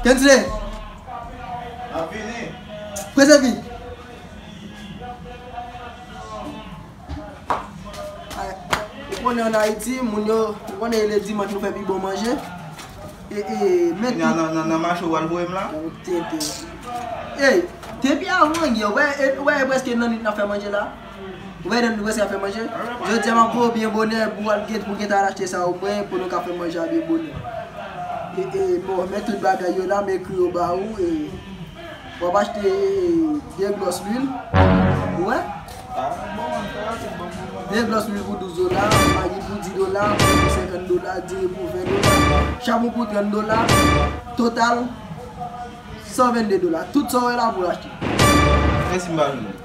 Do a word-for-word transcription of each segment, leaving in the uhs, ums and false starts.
Kensley! M ap vini. Prese vit. Ay, ou konnen ann Ayiti, moun yo, ou konnen le dimanch nou fè pi bon manje. E, e, men kounye a tout nan, nan, nan mache w al voye m la? Ou tenten. Ey, depi avan yè, ou wè, e, ou wè e prèske nan nwit n ap fè manje la? Ou wè nan nwit nou prèske ap fè manje? Jodi a m ap voye w byen bonè pou w al gen, pou w gentan al achte sa omwen pou nou ka fè manje a byen bonè. E, e, bon, men tout bagay yo la, m ekri yo ba ou, e, w ap achte, e, de glòs lwil. Ou wè? De glòs lwil pou douz dola, magi pou dis dola, pwa pou senkant dola, diri pou ven dola, chabon pou trant dola, total san vennde dola. Tout sa w wè la pou w achte. E si m pa jwenn li?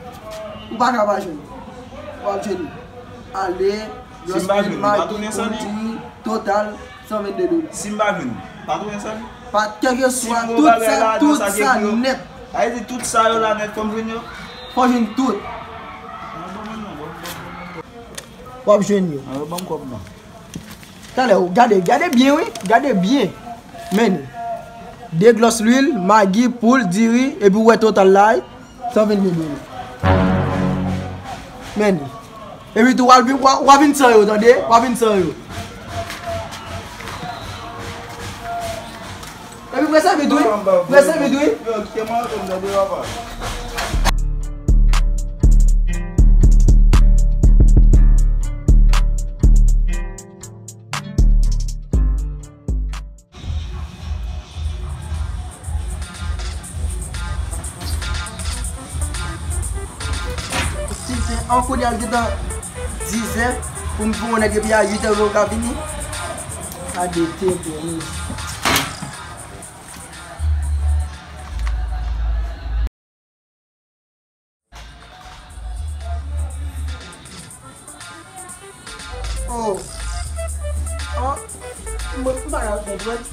Ou pa ka pa jwenn li. W ap jwenn li. Ale, glòs lwil, magi, poud diri, total, san vennde dola. Si m pa jwenn li, pa tounen san li? Pa, kèlkeswa, tout sa, tout sa nèt. Sa vle di tout sa yo la nèt, fò m jwenn yo? Fò w jwenn tout. W ap jwenn yo. Ban m kòb nan. Talè, ou gade, gade byen, wi. Gade byen. Men li. De glòs lwil, magi, poul, diri, epi ou wè total la, wi. San vennde dola. Men li. Epi tou, w a vin, w a, w a vin san yo, tande? W a vin san yo. Epi prese vit, wi. Prese vit, wi. Yo, kite m antre m tande, papa. Sis è, an kounye a l gentan dizè, pou m pou yon nèg depi a uit è yo ka vini. Sa de tenten wi. Oh. Ah. Mwen, m pa ka konprann.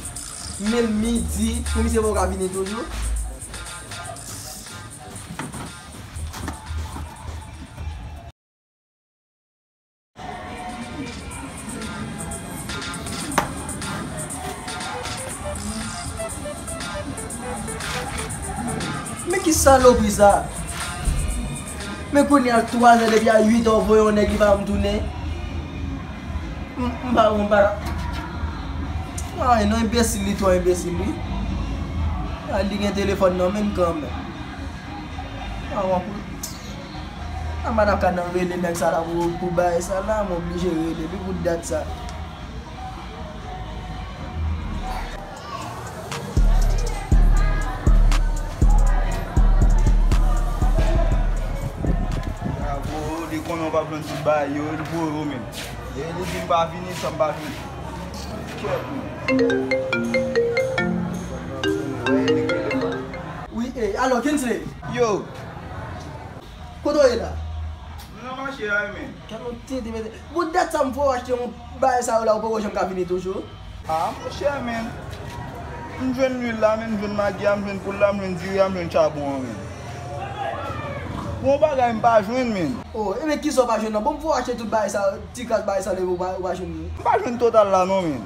Men midi, pou misye poko ka vini toujou. Men ki salopri sa? Men kounye a twa zè depi a uit è w voye yon nèg li pa janm tounen. M, m pa, m pa. Ay, non, enbesil, li twò enbesil, wi. Ay, li gen telefòn nan men l kanmenm. Ah, w ap A madanm ka nan rele nèg sa la pou, pou bagay sa la, m oblije rele li pou dat sa. Bravo, li konnen w p ap jwenn tout bagay yo, li voye w menm. E li di m pa vini san m pa jwenn. Kèt mwen. Wi, e, alo, Kinsley? Yo. Kote w ye la? M nan mache a, men. Kèt mwen tete mete. Pou dat sa m fè w achte yon bagay sa yo la, ou poko janm ka vini toujou? Ah, monchè, men. M jwenn lwil la, men, m jwenn magi a, m jwenn poul la, m jwenn diri a, m jwenn chabon an, men. Bon bagay m pa jwenn, men. Oh, e men kisa w pa jwenn nan? Bon, m fè w achte tout bagay sa, ti kras bagay sa, lè ou pa, ou pa jwenn li. M pa jwenn total la, non, men.